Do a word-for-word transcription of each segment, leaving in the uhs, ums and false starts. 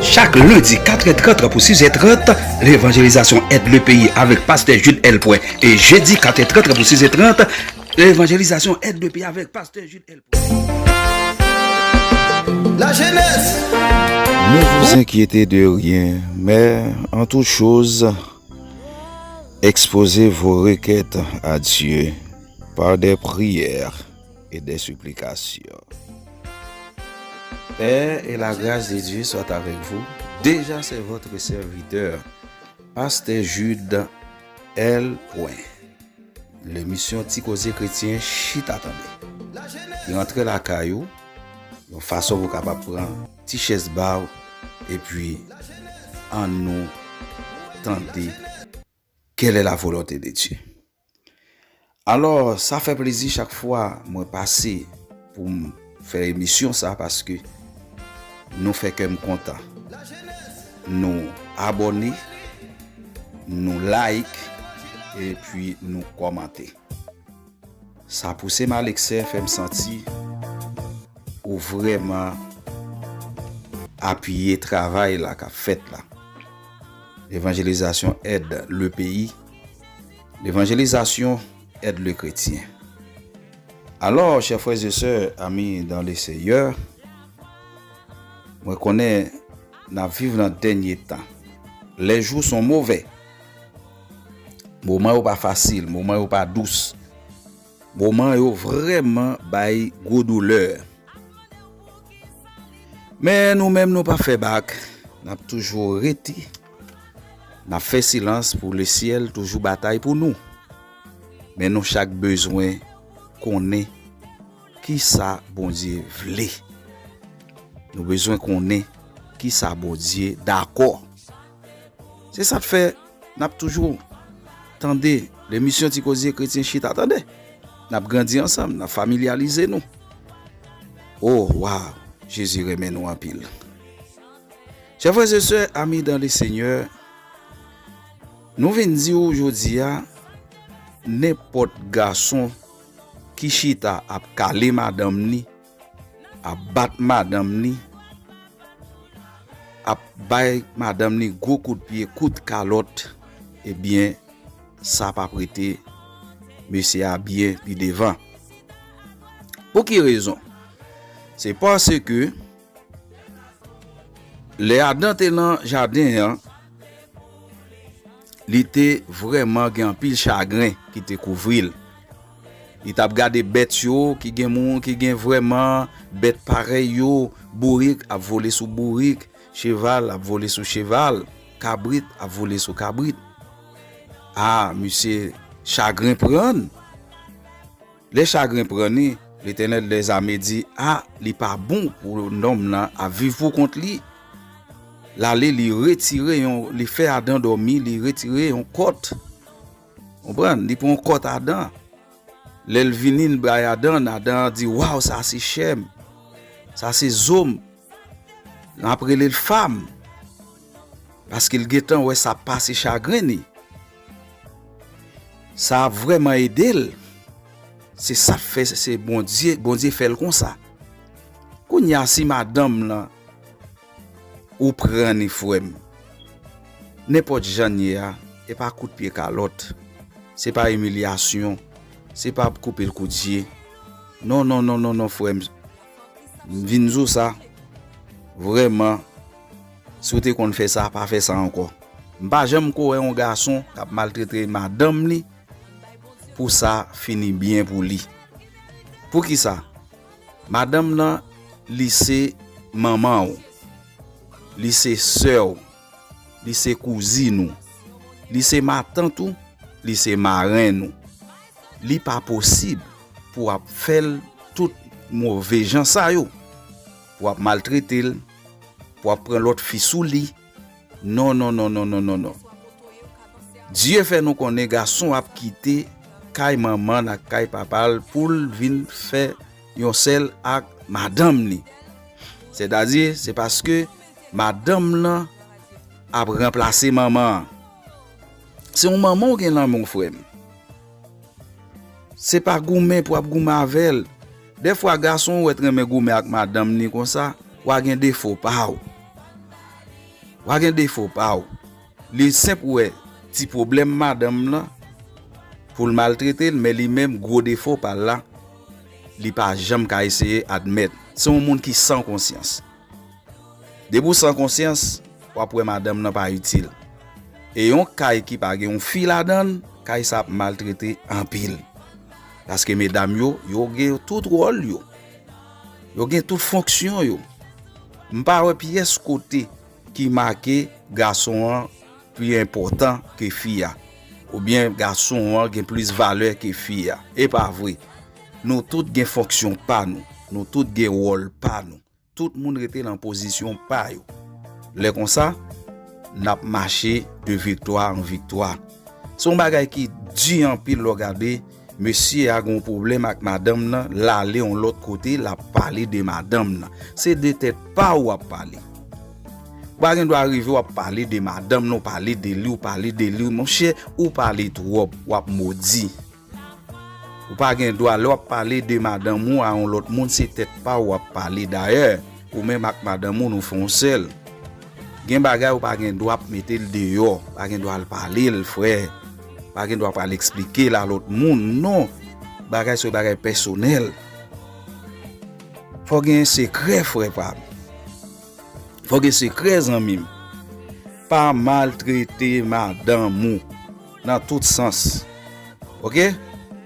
Chak lendi, katrè trant pou sizè trant, levanjelizasyon Èd le Peyi avèk Pastè Jude L. Pwen. E jedi, katrè trant pou sizè trant, levanjelizasyon Èd le Peyi avèk Pastè Jude L. Pwen. La jeunesse. Ne vous inquiétez de rien, mais en toute chose, exposez vos requêtes à Dieu par des prières et des supplications. Paix et la grâce de Dieu soit avec vous. Déjà, c'est votre serviteur, Pasteur Jude L. Pwen. Lemisyon Ti Koze Kretyen, Chita Tande. Li rantre lakay ou, yon fason pou w kapab pran ti chèz ba w, epi ann nou tande Quelle est la volonté de Dieu. Alò, sa fè plezi chak fwa mwen pase pou m fè emisyon sa, paske nou fè kè m kontan. Nou abòne, nou like, epi nou kòmante. Sa pouse m alekse, fè m santi ou vrèman apiye travay la k ap fèt la. Levanjelizasyon Èd le Peyi. Levanjelizasyon Èd le Kretyen. Alò, chè frè e sè, ami dans le Seigneur, mwen konnen n ap viv nan dènye tan. Les jours sont mauvais. Moman yo pa fasil, moman yo pa dous. Moman yo vrèman bay gwo doulè. Men nou menm nou pa fè bak, n ap toujou rete, n ap fè silans pou lesyèl toujou batay pou nou. Men nou chak bezwen konnen kisa Bondye vle. Nou bezwen konnen kisa Bondye dakò. Se sa k fè n ap toujou tande lemisyon Ti Koze Kretyen Chita Tande. N ap grandi ansanm, n ap familyalize nou. O, waw, Jezi renmen nou anpil. Chè frè e sè, ami dans le Seigneur, nou vin di w jodi a, nenpòt gason ki chita ap kale madanm li, ap bat madanm li, ap bay madanm li gwo kout pye, kout kalòt, ebyen, sa p ap rete mesye a byen pi devan. Pou ki rezon? Se paske lè Adan te nan jaden an, li te vrèman gen anpil chagren ki te kouvri l. Li t ap gade bèt yo, ki gen moun, ki gen vrèman bèt parèy yo, bourik ap vole sou bourik, cheval ap vole sou cheval, kabrit ap vole sou kabrit. A, misye, chagren pran l. Lè chagren pran li, Letènèl dèzame di, a, li pa bon pou nonm nan ap viv pou kont li. L ale, li retire yon, li fè Adan dòmi, li retire yon kòt. Konprann? Li pran yon kòt Adan. Lè l vini, l bay Adan, Adan di, waw, sa se chè m. Sa se zo m. N ap rele l fanm. Paske l gentan wè sa pase chagren li. Sa ap vrèman ede l. Se sa k fè se Bondye, Bondye fè l konsa. Kounye a, si madanm lan ou pran li, frè m, nenpòt jan l ye a, e pa kout pye kalòt, se pa imilyasyon, se pa koupe l koudje. Non, non, non, non, non, frè m. M vin di w sa, vrèman, si w te konn fè sa, pa fè sa ankò. M pa janm ko wè yon gason k ap maltrete madanm li pou sa fini byen pou li. Poukisa? Madanm nan, li se manman w, li se sè w, li se kouzin ou, li se matant ou, li se marenn ou. Li pa posib pou w ap fè l tout move jan sa yo, pou w ap maltrete l, pou w ap pran lòt fi sou li. Non, non, non, non, non, non, non. Dye fè nou konnen gason ap kite kay manman l ak kay papa l pou l vin fè yon sèl ak madanm li. Sètadi, se paske madanm lan ap ranplase manman an. Se yon manman w gen nan men w, frè m. Se pa goumen pou w ap goumen avè l. Dèfwa, gason w wè t renmen goumen ak madanm li konsa, w a gen defo pa w. W a gen defo pa w. Li senp wè ti pwoblèm madanm nan pou l maltrete l, men li menm gwo defo pa l la, li pa janm ka eseye admèt. Se yon moun ki san konsyans. Depi w san konsyans, w ap wè madanm nan pa itil. E yon kay ki pa gen yon fi ladan l, kay sa ap maltrete anpil. Paske medam yo, yo gen tout wòl yo. Yo gen tout fonksyon yo. M pa wè pyès kote ki make gason an pi enpòtan ke fi a, oubyen gason an gen plis valè ke fi a. E pa vre. Nou tout gen fonksyon pa nou. Nou tout gen wòl pa nou. Tout moun rete nan pozisyon pa yo. Lè konsa, n ap mache de viktwa an viktwa. Se yon bagay ki di anpil lè w gade, mesye a gen yon pwoblèm ak madanm nan, l ale yon lòt kote, l ap pale de madanm nan. Se de tèt pa w w ap pale. Ou pa gen dwa rive w ap pale de madanm nan, w pale de li, w pale de li. Monchè, ou pale twòp, w ap modi. Ou pa gen dwa, lè w ap pale de madanm ou a yon lòt moun, se tèt pa w w ap pale. Dayè, ou menm ak madanm ou, nou fè yon sèl. Gen bagay ou pa gen dwa ap mete l deyò, pa gen dwa al pale l, frè. Pa gen dwa pral eksplike l a lòt moun, non. Bagay se bagay pèsonèl. Fò gen sekrè, frè pa m. Fò gen sekrè, zanmi m. Pa maltrete madanm ou nan tout sans. Oke?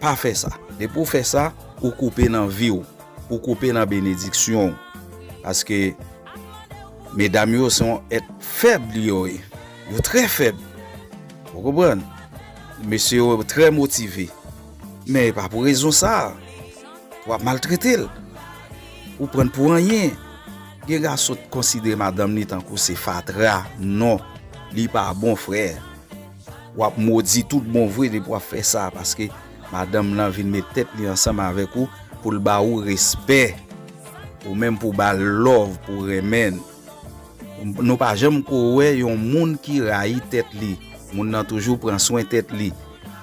Pa fè sa. Depi w fè sa, ou koupe nan vi w. Ou koupe nan benediksyon w. Paske medam yo se yon èt fèb li yo ye. Yo trè fèb. Ou konprann? Mesye yo trè motive. Men e pa pou rezon sa a w ap maltrete l. Ou pran l pou anyen. Gen gason k konsidere madanm li tankou se fatra. Non, li pa bon, frè. W ap modi tout bon vre depi w ap fè sa, paske madanm nan vin met tèt li ansanm avèk ou pou l ba ou respè. Ou menm pou ba l love, pou renmen l. Nou pa janm ko wè yon moun ki rayi tèt li. Moun nan toujou pran swen tèt li.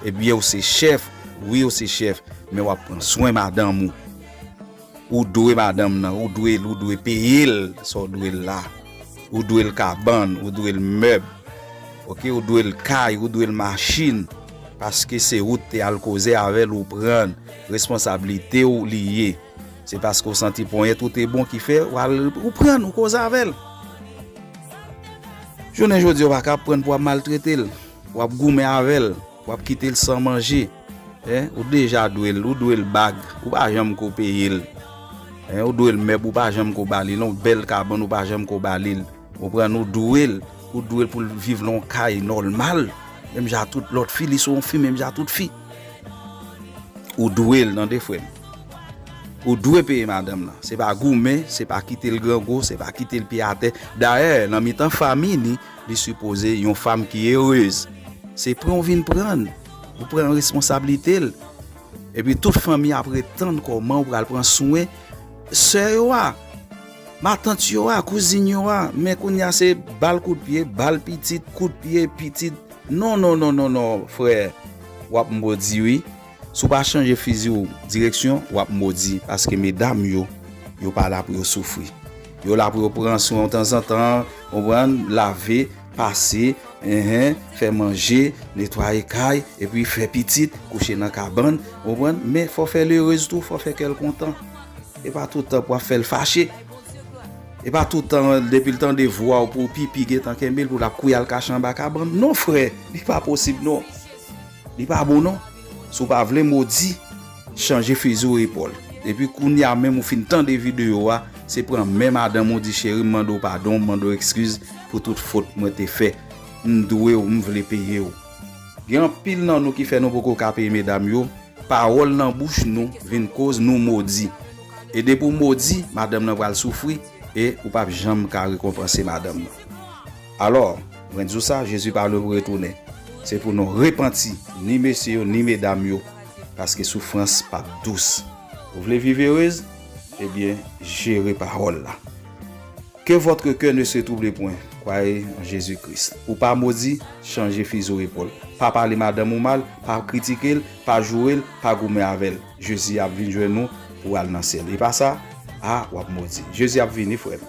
Ebyen, ou se chèf, wi, ou se chèf, men w ap pran swen madanm ou. Ou dwe madanm nan, ou dwe l, ou dwe peye l sa w dwe l la. Ou dwe l kabann, ou dwe l mèb. Oke, ou dwe l kay, ou dwe l machin. Paske se ou t te al koze avè l, ou pran responsablite w li ye. Se paske w santi ponyèt ou te bon ki fè w al, ou pran l, ou koze avè l. Jounen jodi a, w pa ka ap pran l pou w ap maltrete l, w ap goumen avè l, w ap kite l san manje. Hein, ou deja dwe l, ou dwe l bag, ou pa janm ko peye l. Hein, ou dwe l mèb, ou pa janm ko ba li l. Yon bèl kabann, ou pa janm ko ba li l. Ou konprann, ou dwe l, ou dwe l pou l viv nan yon kay nòmal, menm jan tout lòt fi, li se yon fi, menm jan tout fi. Ou dwe l, tande, frè m. Ou dwe peye madanm nan. Se pa goumen, se pa kite l grangou, se pa kite l pye atè. Dayè, nan mitan fanmi li, li sipoze yon fanm ki erez. Se pran w vin pran l. Ou pran responsablite l. Epi tout fanmi ap ret tann kòman ou pral pran swen sè yo a, matant yo a, kouzin yo a. Men kounye a se ba l kout pye, ba l pitit, kout pye, pitit. Non, non, non, non, non, frè. W ap modi, wi. Si w pa chanje fizi w direksyon, w ap modi. Paske medam yo, yo pa la pou yo soufri. Yo la pou yo pran swen w tanzantan, konprann, lave, pase, enhen, fè manje, netwaye kay, epi fè pitit, kouche nan kabann, konprann. Men fò fè l erez tou, fò fè kè l kontan. E pa tout tan pou w ap fè l fache. E pa tout tan, depi l tande vwa w pou pipi gentan kenbe l, pou l ap kouri al kache anba kabann. Non, frè, li pa posib, non. Li pa bon, non. Si w pa vle modi, chanje fizi w epòl. Epi kounye a menm ou fin tande videyo a, se pran men madanm ou, di, cheri, m mande w padon, m mande w ekskiz pou tout fot mwen te fè. M dwe w, m vle peye w. Gen anpil nan nou ki fè nou poko ka peye medam yo, pawòl nan bouch nou vin koz nou modi. E depi w modi, madanm nan pral soufri e ou p ap janm ka rekonpanse madanm nan. Alò, mwen di w sa, Jezi pa lwen pou retounen. Se pou nou repanti, ni mesye yo, ni medam yo, paske soufrans p ap dous. Ou vle viv erez? Ebyen, jere pawòl la. Que votre cœur ne se trouble point, croyez en Jésus-Christ. Ou pa modi, chanje fizi w epòl. Pa pale madanm ou mal, pa kritike l, pa joure l, pa goumen avè l. Jezi ap vin jwenn ou pou w al nan syèl. E pa sa, a, w ap modi. Jezi ap vini, frè m.